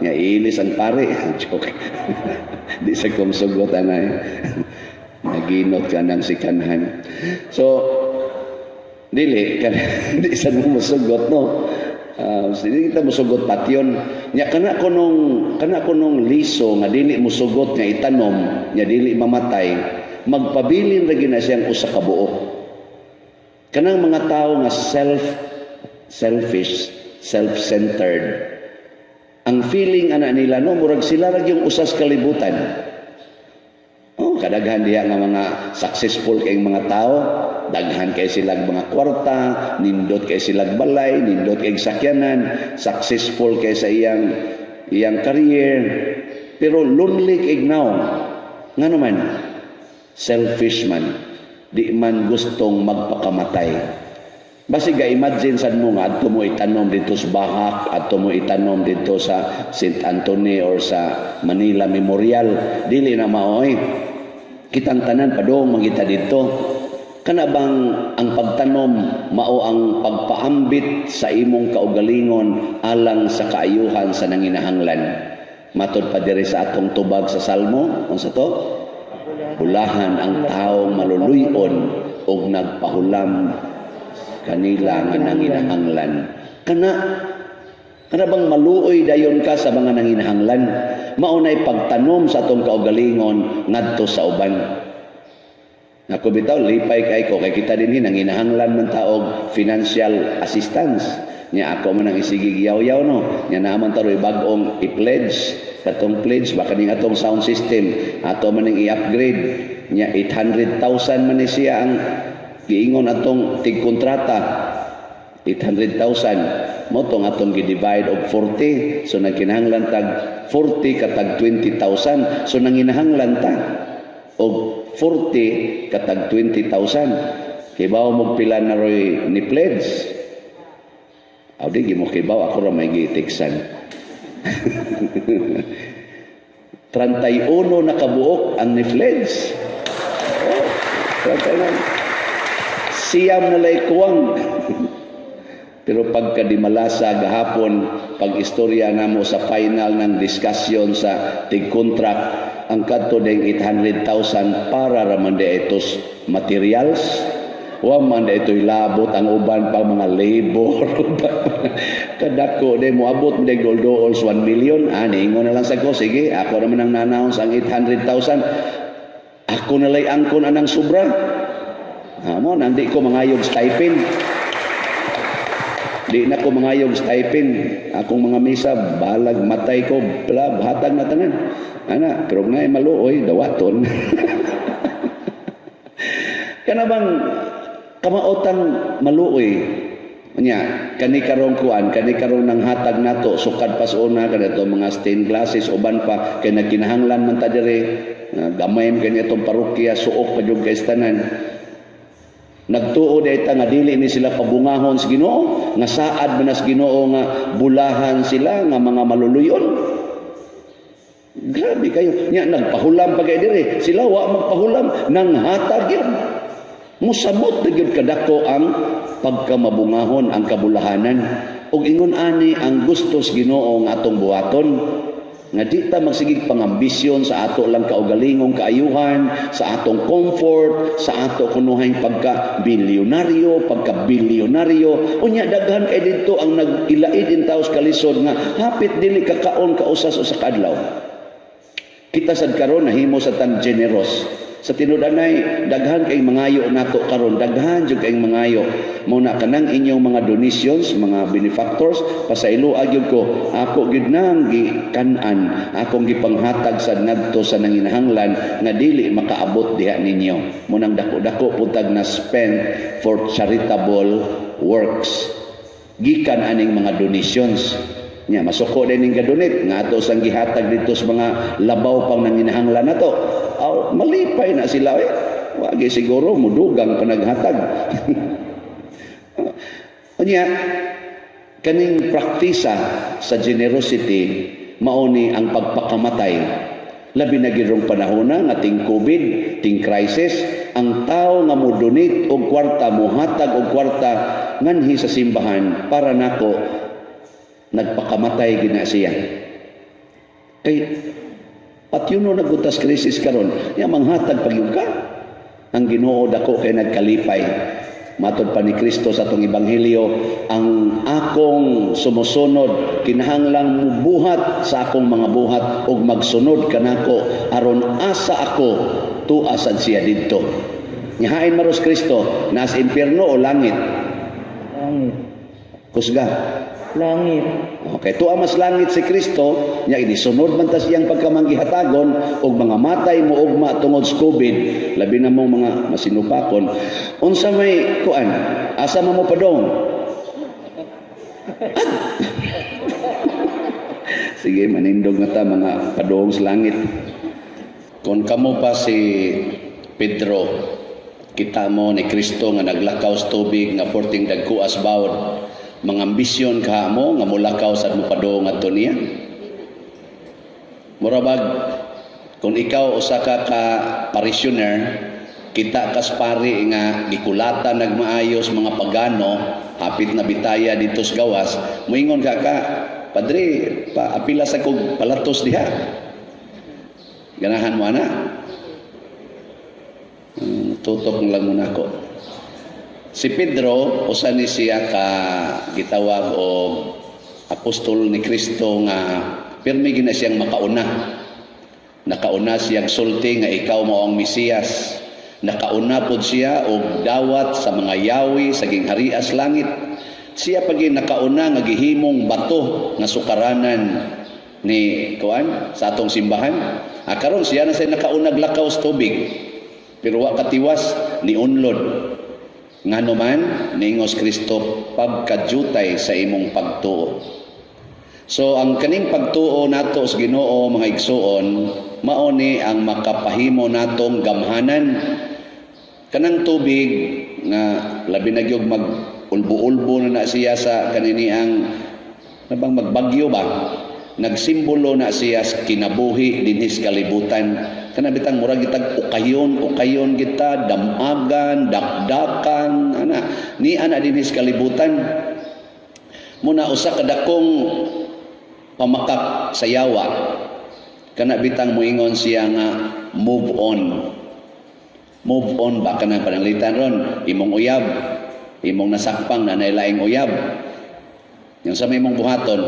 Nga iilis ang pare. Joke. Di sa kong sugot, anay. Naginot ka ng sikanhan. So, dili, di sa mo musugot, no? Dili kita musugot patyon. Nya kana kunong liso nga dili musugot nga itanom, nya dili mamatay, magpabilin ra gyud na siyang usa ka buok. Kanang mga tao nga selfish, self-centered. Ang feeling ana nila, no, murag sila ra yung usas kalibutan. Oh, kadaghan diha nga mga successful kayong mga tao, daghan kay silang mga kwarta, nindot kay silang balay, nindot kay sakyanan, successful kay sa iyang iyang career, pero lonely kay now. Ngano man? Selfish man. Di man gustong magpakamatay. Basi ga imagine sad mo nga adto mo itanom dito sa Bahak, adto mo itanom dito sa St. Anthony or sa Manila Memorial, dili na maoy. Kitang tanan padung mangita dito. Kana bang ang pagtanom mao ang pagpaambit sa imong kaugalingon alang sa kaayuhan sa nanginahanglan? Matod pa diri sa atong tubag sa Salmo, unsa to? Bulahan ang taong maluluyon og nagpahulam kanila nga nanginahanglan. Kana bang maluoy dayon ka sa mga nanginahanglan? Mao nay pagtanom sa atong kaugalingon ngadto sa uban. Ako bitaw lipay kay ko kay kita dinhi nanginahanglan man taog financial assistance. Nya ako man ang isigig yaw-yaw, no. Nya naa man taroy bag-ong i-pledge, katong pledge ba kaning atong sound system ato man ning i-upgrade. Nya 800,000 man ni siya ang giingon atong tigkontrata, 800,000 mo tong atong gi-divide og 40, so nagkinahanglan tag 40 katag 20,000. So nanginahanglan ta og 40 katag 20,000. Kibaw mo pila na roy ni pledge? Aw, di mo kibaw, ako ra may gitiksan. 31 na kabuok ang ni pledge. Oh, 31. 9 na lay kuwang. Pero pagka di malasa gahapon, pag istorya namo sa final ng discussion sa tig-contract, ang kadto ding 800,000 para raman di itos materials. Wa man di ito'y labot ang uban pa mga labor. Kadako di mo abot di dool 1 million. Ah, niingon na lang sa ko, sige, ako naman ang na-announce ang 800,000. Ako na lay angkon anang sobra. Ha, mo, nandi ko mangayog stipend. Di na ko mangayog stipend. Akong mga misa, balag matay ko, bla, hatag na tanan. Ana, pero nga maluoy, dawaton. Kana bang kamaotang maluoy? Nya, kani karong kuan, kani karong nang hatag nato sukad pas una kadto mga stained glasses, uban pa kay nagkinahanglan man ta diri. Gamay man kani atong parokya, suok pa jud kay tanan. Nagtuo day ta nga dili ni sila pabungahon sa Ginoo, nga saad man sa Ginoo nga bulahan sila nga mga maluluyon. Grabe kayo. Nya nagpahulam pa kay diri. Sila wa magpahulam, nang hatag yun. Musamot na gyud kadako ang pagkamabungahon, ang kabulahanan. Ug ingon ani ang gusto sa Ginoo nga atong buhaton, nga di ta magsigig pangambisyon sa ato lang kaugalingong kaayuhan, sa atong comfort, sa ato kunuhay pagka bilyonaryo, pagka bilyonaryo. Unya daghan kay didto ang nag-ilaid in taos kalisod nga hapit dili kakaon kausas o sa kaadlaw. Kita sad karon nahimo sa tang generous. Sa tinud-anay, daghan kay mangayo nato karon, daghan jud kay mangayo. Mao na kanang inyong mga donations, mga benefactors, pasayloa gyud ko. Ako gyud nang gikan-an, akong gipanghatag sa ngadto sa nanginahanglan nga dili makaabot diha ninyo. Mo nang dako-dako putag na spend for charitable works gikan aning mga donations. Nya masuko din ning gadonate nga ato sang gihatag dito sa mga labaw pang nanginahanglan nato. Aw, malipay na sila eh. Wagi siguro mudugang panaghatag. Unya kaning praktisa sa generosity mao ni ang pagpakamatay. Labi na gyud rong panahona nga ting COVID, ting crisis, ang tao nga mo donate og kwarta, mohatag og kwarta, nganhi sa simbahan, para nako nagpakamatay gina siya. Kay patyuno na gud tas krisis karon, ya manghatag pa gyud ka. Ang Ginoo dako kay nagkalipay. Matod pa ni Kristo sa atong ebanghelyo, ang akong sumusunod kinahanglang mubuhat sa akong mga buhat ug magsunod kanako aron asa ako, tua sad siya didto. Nyahain maros Kristo, nas impierno o langit? Langit. Kusga. Langit. Okay, tuwa mas langit si Kristo, nya inisunod man tas iyang pagkamanggihatagon og mga matay mo ugma tungod sa COVID, labi na mong mga masinupakon. Unsa may kuan? Asa man mo padong? Ah! Sige, manindog na ta mga padong sa langit. Kung kamo pa si Pedro, kita mo ni Kristo nga naglakaw sa tubig nga porting dagkuas bawod, mga ambisyon ka mo nga mulakaw sa mopadong adto niya? Murabag kung ikaw usa ka ka parishioner, kita kas pari nga gikulatan nagmaayos mga pagano, hapit na bitaya dito sa gawas, moingon ka ka, "Padre, paapila sa kog palatos diha." Ganahan mo ana? Tutok lang muna ko. Si Pedro, usa ni siya ka gitawag og apostol ni Kristo nga pirmi gina siyang makauna. Nakauna siyang sulti nga ikaw mao ang Mesiyas. Nakauna pod siya og dawat sa mga yawi sa gingharias langit. Siya pagi nakauna nga gihimong bato nga sukaranan ni kuan sa atong simbahan. Ah, karon siya na say nakaunag lakaw sa tubig. Pero wa katiwas ni unlod. Ngano man niingos Kristo, "Pagkajutay sa imong pagtuo." So ang kaning pagtuo nato sa Ginoo, mga igsuon, mao ni ang makapahimo natong gamhanan. Kanang tubig nga labi na gyud mag ulbo-ulbo na na siya sa kaniniang nabang magbagyo ba? Nagsimbolo na siya sa kinabuhi dinhi sa kalibutan. Kana bitang murag gitag ukayon, ukayon kita, damagan, dakdakan, ana ni ana dinhi sa kalibutan. Muna usa ka dakong pamakak sa yawa kana bitang moingon siya nga move on. Move on ba, kanang pananglitan ron imong uyab, imong nasakpang na laing uyab. Yung sa may imong buhaton,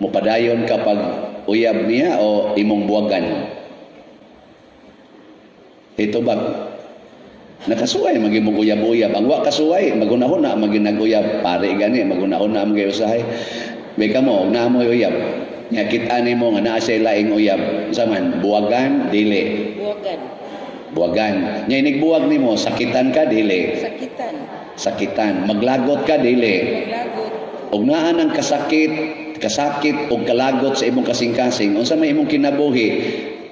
mupadayon kapag uyab niya o imong buwagan? Ito ba? Nakasuway magimong uyab-uyab. Ang wa kasuway, magunahuna maginaguyab. Pare gani, magunahuna magay usahay. May kamo, na mo uyab. Nya kita nimo nga naa siya laing uyab. Saman, buwagan, dili? Buwagan. Buwagan. Nya inigbuwag nimo, sakitan ka, dili? Sakitan. Sakitan. Maglagot ka, dili? Maglagot. Og naa ng kasakit, kasakit og kalagot sa imong kasing-kasing, unsa may imong kinabuhi?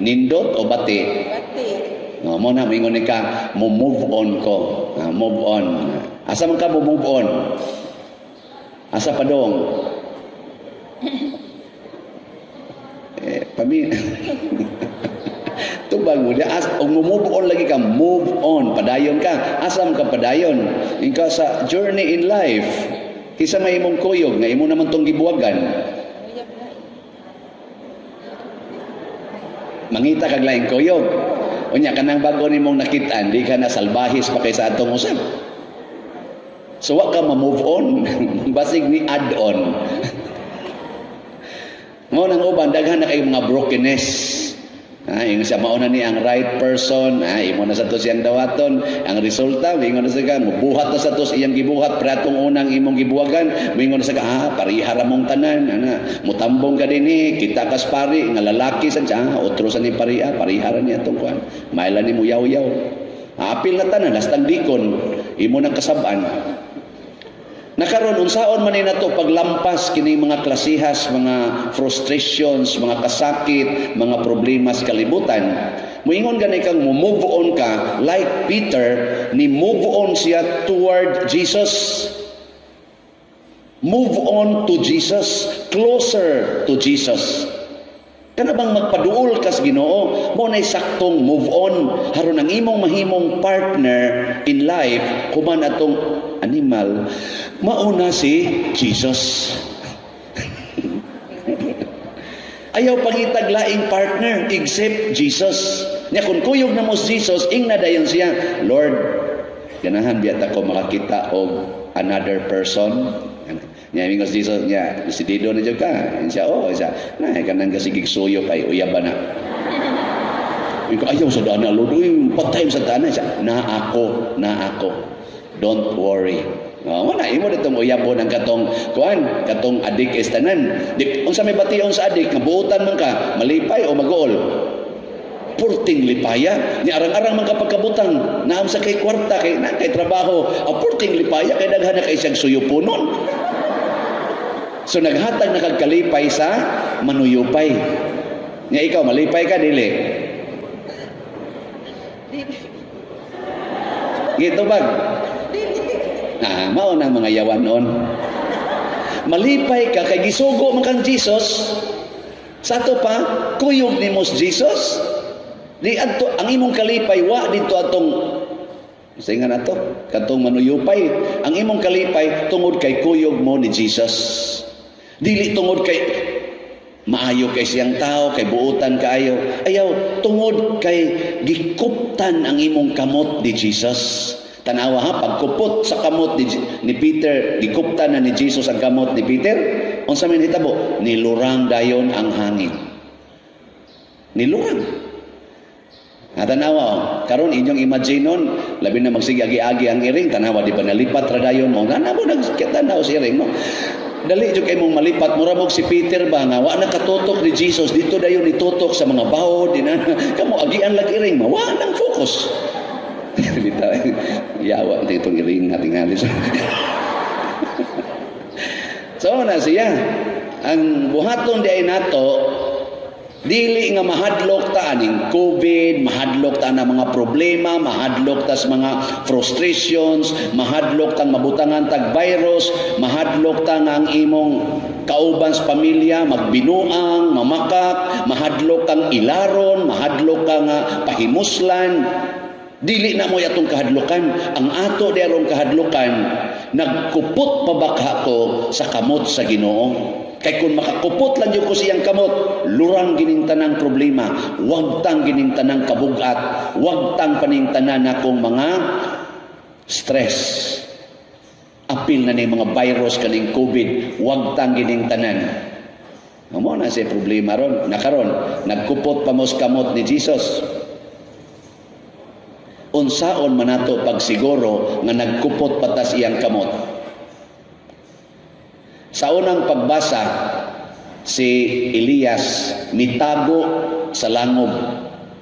Nindot o bati? Bati. No, mo na moingon ni ka, mo move on ko. Ah, move on. Asa man ka mo move on? Asa pa dong? Eh, pami tubag mo di as og mo move on lagi ka, move on, padayon ka. Asa man ka padayon? Ikaw sa journey in life. Kisa may imong kuyog nga imo naman tong gibuwagan. Uyab na. Mangita kag laing kuyog. Unya kanang bago nimong nakitaan, di ka na salbahis pa kay sa atong usab. So wa ka ma-move on. Basig ni add on. Mao nang uban daghan na kay mga brokenness. Ah, ingon siya mao na ni ang right person, ah, imo na sa to siyang dawaton. Ang resulta, ingon na siya mubuhat na sa to iyang gibuhat pratong unang imong gibuwagan, moingon na siya, ah, pariha ra mong tanan, ana, mutambong ka dinhi, kita kas pari nga lalaki sa siya, ah, otro sa ni pariha, pariha ra niya atong kuan. Maila ni mo yaw-yaw. Ah, apil na tanan, hastang dikon, imo nang kasab-an. Nakaron unsaon man ni nato paglampas kini mga klasihas, mga frustrations, mga kasakit, mga problema sa kalibutan? Moingon gani kang mo move on ka like Peter, ni move on siya toward Jesus. Move on to Jesus, closer to Jesus. Kana bang magpaduol kas Ginoo, mo nay saktong move on haron ang imong mahimong partner in life human atong animal, mauna si Jesus. Ayaw pangitag laing partner except Jesus. Nya kung kuyog na mo si Jesus, ingna dayon siya, "Lord, ganahan biya ta ko makakita og another person." Nya ingon si Jesus niya, "Desidido na jud ka?" Siya, "Oh," siya. "Na kanang kasigig suyo kay uyab na." Ingon, "Ayaw sa dana, Lord. Uy, patay sa dana." Siya, "Na ako, na ako. Don't worry." Oh, wala imo ditong uyabon ang katong kuan, katong adik is tanan. Di unsa may bation sa adik nga buotan man ka, malipay o maguol? Purting lipaya. Ni arang-arang man kapag kabutang, naam sa kay kwarta kay na kay trabaho, ang purting lipaya kay daghan na kay siyang suyuponon. So naghatag na kag kalipay sa manuyupay. Nga ikaw malipay ka, dili? Dili. Gitu bag. Dili. Ah, mao na mga yawan noon. Malipay ka kay gisugo man kang Jesus. Sa ato pa, kuyog nimo si Jesus. Di adto ang imong kalipay wa didto atong sa nga nato katong manuyupay. Ang imong kalipay tungod kay kuyog mo ni Jesus. Dili tungod kay maayo kay siyang tao, kay buutan kaayo. Ayaw, tungod kay gikuptan ang imong kamot ni Jesus. Tanawa ha, pagkupot sa kamot ni Peter, gikuptan na ni Jesus ang kamot ni Peter. Unsa may nahitabo? Nilurang dayon ang hangin. Nilurang. Ha, tanawa oh. Karon inyong imagineon, labi na magsige agi-agi ang iring, tanawa, di ba nalipat ra dayon mo. Nana mo nagtanaw sa iring mo. Dali jud kay mong malipat, mura mo si Peter ba nga wa na katutok ni Jesus dito, dayon nitutok sa mga baho di na kamo agian lag iring, mawa nang focus. Bitaw, yawa itong iring nga tingali. So na siya. Ang buhaton di ay nato, dili nga mahadlok ta aning COVID, mahadlok ta na mga problema, mahadlok ta sa mga frustrations, mahadlok tang mabutangan tag virus, mahadlok ta nga ang imong kauban sa pamilya magbinuang, mamakak, mahadlok kang ilaron, mahadlok ka nga pahimuslan. Dili na mo atong kahadlukan. Ang ato di aron kahadlukan, nagkupot pa ba ko sa kamot sa Ginoo? Kay kung makakupot lang jud ko siyang kamot, lurang gining tanang problema, wagtang gining tanang kabugat, wagtang paning tanan akong mga stress. Apil na ni mga virus kaning COVID, wagtang gining tanan. Mao na siya problema ron. Nakaron, nagkupot pa mo sa kamot ni Jesus. Unsaon man nato pagsiguro nga nagkupot patas iyang kamot? Sa unang pagbasa, si Elias mitago sa langob.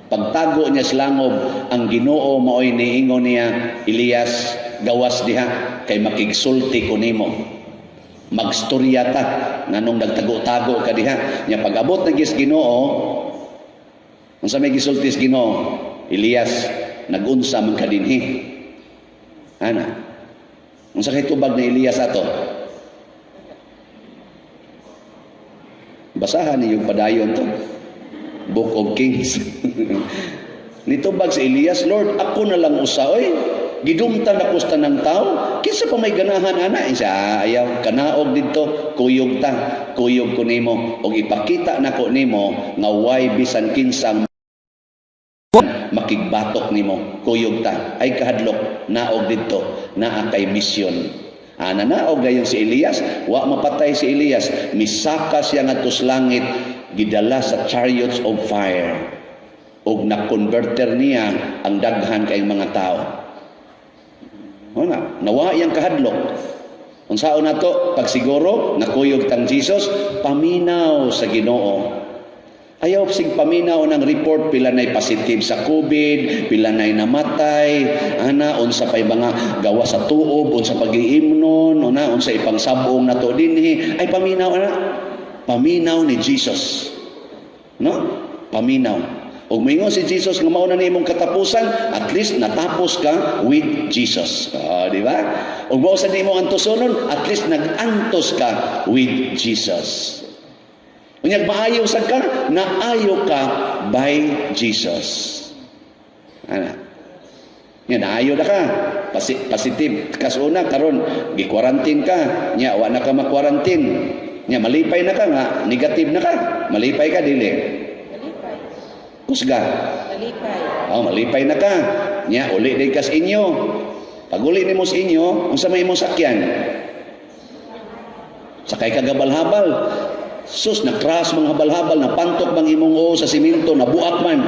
Pagtago niya sa langob, ang Ginoo maoy niingon niya, "Elias, gawas diha kay makigsulti ko nimo. Magstorya ta nganong nagtago-tago ka diha." Nya pag-abot na gis Ginoo, unsa may gisulti sa Ginoo? "Elias, nagunsa man ka dinhi?" Ana. Unsa kay tubag ni Elias ato? Basahan ninyo padayon to. Book of Kings. Nitubag si Elias, "Lord, ako na lang usa oy. Gidumtan ako sa tanang tao. Kinsa pa may ganahan ana?" Siya, "Ah, ayaw, kanaog didto, kuyog ta, kuyog ko nimo og ipakita nako nimo nga way bisan kinsang makigbatok nimo, kuyog ta. Ay kahadlok, naog didto, naa kay misyon." Ah, nanaog dayon si Elias, wa mapatay si Elias, misaka siya ngadto sa langit, gidala sa chariots of fire. Og na-converter niya ang daghan kay mga tao. Wala, nawa iyang kahadlok. Unsaon nato pagsiguro nakuyog tang Jesus, paminaw sa Ginoo. Ayaw sig paminaw ng report pila nay positive sa COVID, pila nay namatay, ana, unsa pay mga gawa sa tuob, unsa pagiimnon, una unsa ipangsabong nato dinhi, ay paminaw ana. Paminaw ni Jesus. No? Paminaw. Ug moingon si Jesus nga mao na ni imong katapusan, at least natapos ka with Jesus. Ah, di ba? Ug mao sa nimo antosonon, at least nag-antos ka with Jesus. Unyag maayo sad ka, naayo ka by Jesus. Ana. Nya naayo na ka. Positive kas una, karon gi-quarantine ka. Nya wa na ka ma-quarantine. Nya malipay na ka nga negative na ka. Malipay ka, dili? Malipay. Kusga. Malipay. Oh, malipay na ka. Nya uli day kas inyo. Pag uli nimo sa inyo, unsa may imong sakyan? Sakay ka gabal-habal. Sus, na-crash mga habal-habal, napantok bang imong oo sa simento, nabuak man.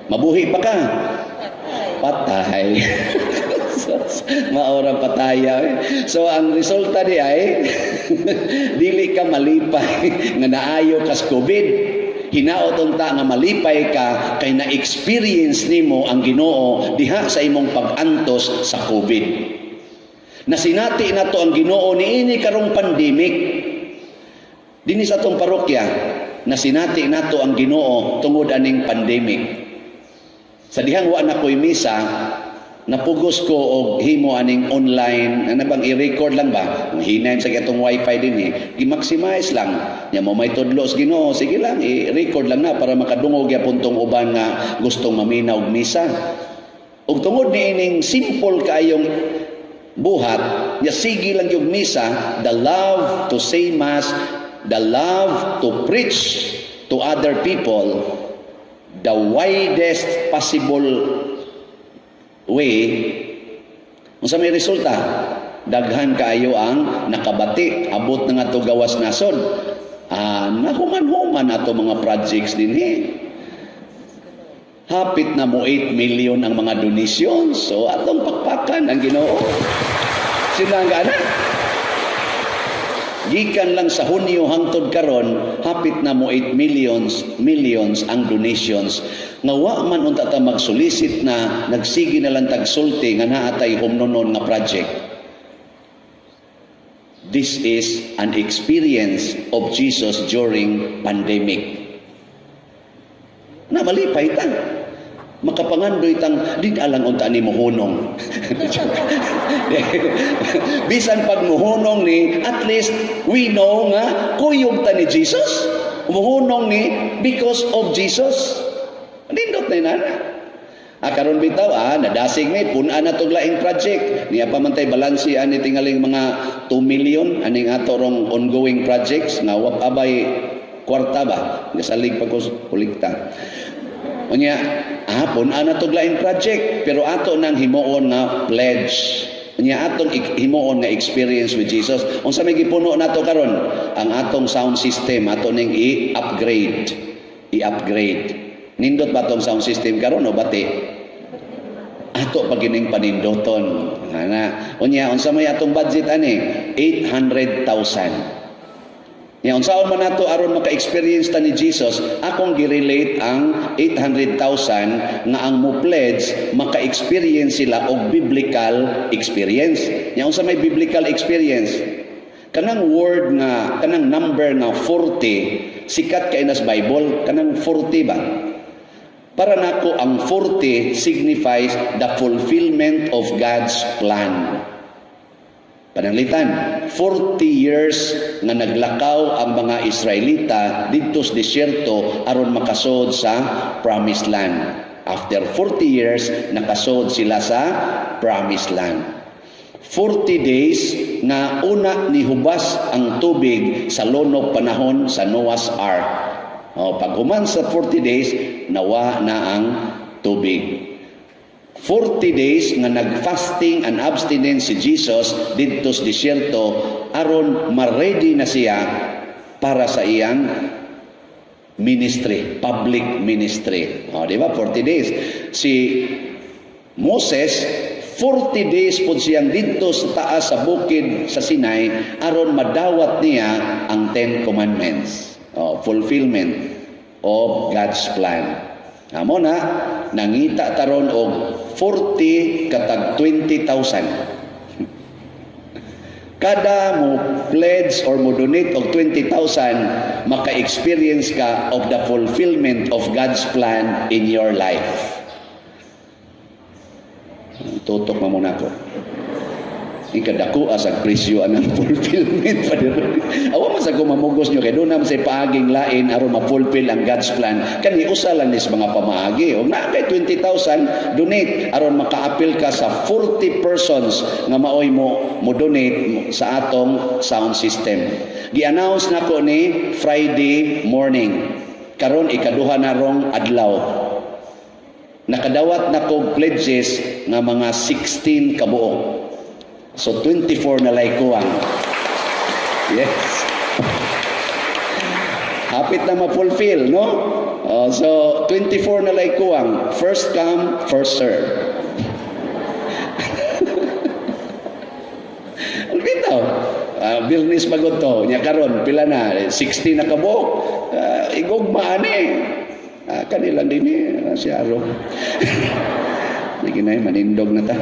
Mabuhi pa ka? Patay. Patay. Maura pataya, eh. So ang resulta di ay dili ka malipay nga naayo kas COVID. Hinaot unta nga malipay ka kay na-experience nimo ang Ginoo diha sa imong pag-antos sa COVID. Nasinati nato ang Ginoo niini karong pandemic. Dinhi sa atong parokya, nasinati nato ang Ginoo tungod aning pandemic. Sa dihang wa na ko'y misa, napugos ko og himo aning online, ano bang i-record lang ba? Ang hinay sa atong wifi din eh. I-maximize lang. Nya mo may tudlo sa Ginoo, sige lang, i-record lang na para makadungog gyapon tong uban nga gustong maminaw og misa. Ug tungod niining simple kaayong buhat, nya sige lang yung misa, the love to say Mass, the love to preach to other people, the widest possible way, unsa may resulta? Daghan kaayo ang nakabati, abot na nga to gawas nasod. Ah, nahuman-human ato mga projects dinhi. Hapit na mo 8 million ang mga donations. So atong pakpakan ang Ginoo. Sila ang anak. Gikan lang sa Hunyo hangtod karon, hapit na mo 8 millions millions ang donations. Nga wa man unta ta magsolicit na, nagsige na lang tagsulti nga naa tay humnonon nga project. This is an experience of Jesus during pandemic. Na malipay ta. Makapangandoy tang di alang unta ni mohunong. Bisan pag mohunong ni, at least we know nga kuyog ta ni Jesus. Muhunong ni because of Jesus. Nindot na inana. Ah, karon bitaw, nadasig mi, pun-an na tog laing project. Niya pa man tay balanse ani tingaling mga 2 million aning ato rong ongoing projects nga wa abay kwarta ba. Gasalig pa ko kolekta. Unya, pun-an na tog laing project, pero ato nang himuon nga pledge. Unya atong himuon nga experience with Jesus. Unsa may gipuno nato karon? Ang atong sound system ato ning i-upgrade. I-upgrade. Nindot ba tong sound system karon o bati? Ato pa gining panindoton. Ana. Unya unsa may atong budget ani? 800,000. Nya unsaon man nato aron maka-experience ta ni Jesus, akong gi-relate ang 800,000 nga ang mo pledge maka-experience sila og biblical experience. Nya unsa may biblical experience? Kanang word nga kanang number nga 40, sikat kay nas Bible, kanang 40 ba? Para nako, ang 40 signifies the fulfillment of God's plan. Pananglitan, 40 years nga naglakaw ang mga Israelita didto sa disyerto aron makasod sa Promised Land. After 40 years, nakasod sila sa Promised Land. 40 days nga una ni hubas ang tubig sa lonok panahon sa Noah's Ark. O, pag human sa 40 days, nawa na ang tubig. 40 days nga nag-fasting and abstinence si Jesus didto sa disyerto aron ma-ready na siya para sa iyang ministry, public ministry. O, di ba? 40 days. Si Moses, 40 days po siyang didto sa taas sa bukid sa Sinai aron madawat niya ang Ten Commandments. O, fulfillment of God's plan. Amo na, nangita taron og 40 katag 20,000. Kada mo pledge or mo donate og 20,000, maka-experience ka of the fulfillment of God's plan in your life. Tutok mo muna ko. Ikadako sa presyo anang fulfillment pa dito. Awa man sa ko mamugos nyo kay doon naman sa paaging lain aron ma-fulfill ang God's plan. Kani usa lang nis mga pamaagi. Og naa kay 20,000, donate aron maka-apil ka sa 40 persons nga maoy mo mo donate sa atong sound system. Gi-announce nako ni Friday morning. Karon ikaduha na rong adlaw. Nakadawat na ko pledges nga mga 16 kabuok. So 24 na lay kuwang. Yes. Hapit na ma-fulfill, no? Oh, so 24 na lay kuwang. First come, first serve. Bitaw. Business pagod to. Nya karon pila na? 60 na kabuok. Igugma ani. Kanilang din eh, si Aro. Sige na, manindog na ta.